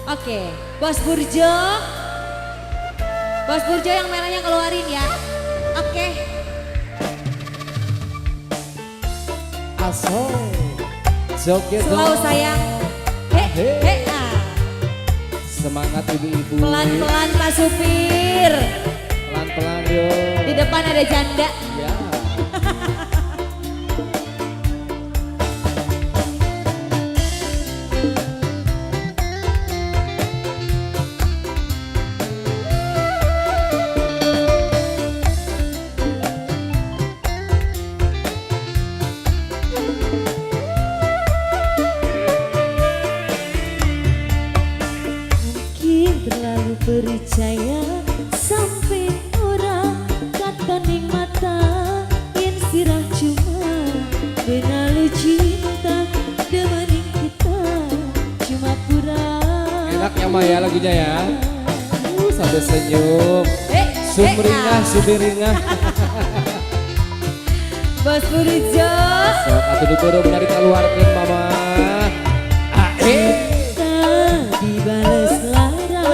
Oke, Bos Burjo. Bos Burjo yang merahnya keluarin ya. Oke. Aso. Joget Slow dong. Sayang. He, he, ah. Semangat ibu-ibu. Pelan-pelan Pak Supir. Pelan-pelan yo. Di depan ada janda. Ya. Mungkin terlalu percaya sampai ora katon ning mata yen sirah cuma benalu cinta demening kita cuma pura. Enak ya Maya lagunya ya. Sampai senyum. Eh, Sumringah, eh, ah. sumringah. Bos Burjo. Sok atuh diburu menarik keluarkan mama. Ah, eh. Cinta dibales lara,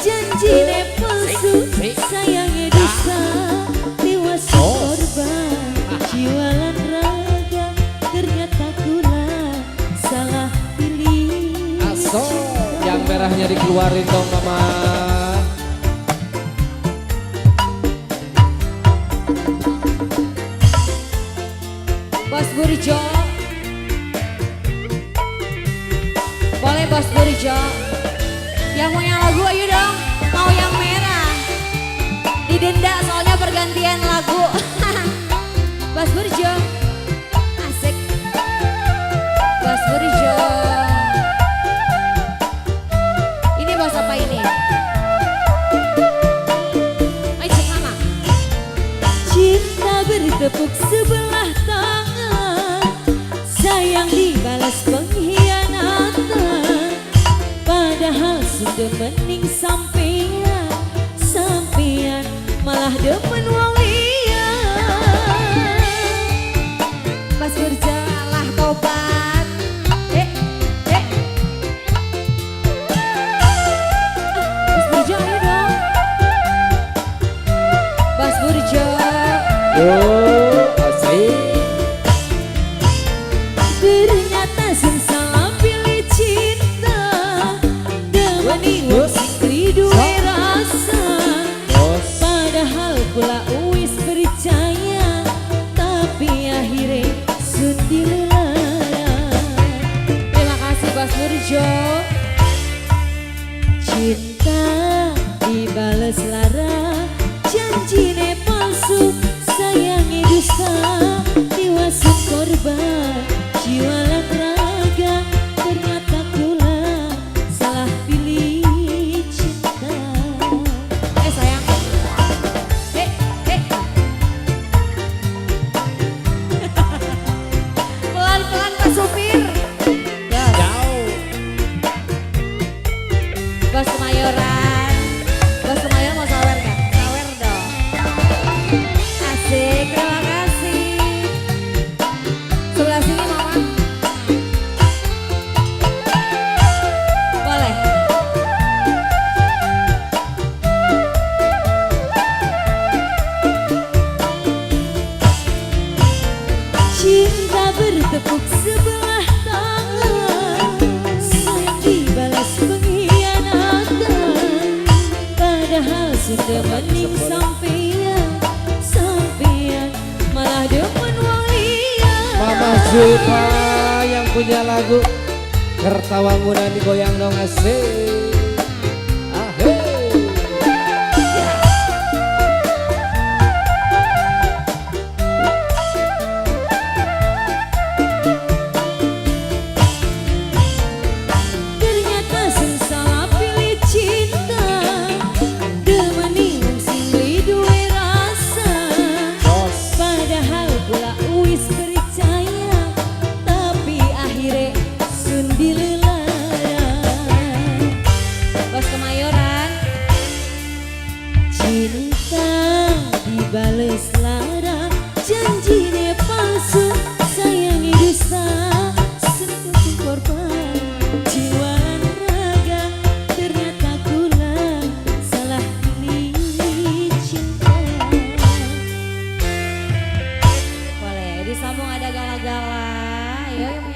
janjine palsu, sayangnya dusta, tiwas korban jiwa lan raga, ternyata kula salah pilih. Aso, yang merahnya dikeluarin dong mama. Bos Burjo. Boleh Bos Burjo. Yang mau yang lagu ayo dong. Mau yang merah. Didenda soalnya pergantian lagu. Bos Burjo. Asik. Bos Burjo. Ini bos apa ini? Ayo cek mama. Cinta bertepuk sebelah tangan, sayang dibalas pengkhianatan. Padahal sudah mending sampean, sampean malah demen wong liya. Pas berjalah tobat. Eh, eh. Ah, Bos Burjo ayo dong. Bos Burjo. Yo, asik. Ternyata sing salah pilih cinta, demeni wong sing duwe rasa. Bos. Padahal kula wis percaya, tapi akhirnya sun dilelara. Terima kasih Bos Burjo. Cinta dibales lara, janjine palsu, sayangi dusta, tiwas korban jiwa lan raga, ternyata kula salah pilih cinta. Eh sayang. Eh, eh. Pelan-pelan Pak Supir. Gas. Jauh. Bos Kemayoran. Bos Kemayoran mau sawer gak? Sawer dong. Asik, terima kasih. Sebelah sini mama. Boleh. Cinta bertepuk sebelah tangan, sayang dibalas pengkhianatan. Padahal sudah mending sampean, sampean malah demen wong liya. Mama Zulfa yang punya lagu Kertawangunan digoyang dong asik. Ahe. Ternyata sing salah pilih cinta, demeni wong sing beli duwe rasa. Bos. Padahal kula wis percaya, tapi akhirnya sun dilelara. Bos Kemayoran. Cinta dibales lara, janjine palsu, sayangi dusta, sentuh korban jiwa lan raga. Mumpung ada gala-gala. Ayo yang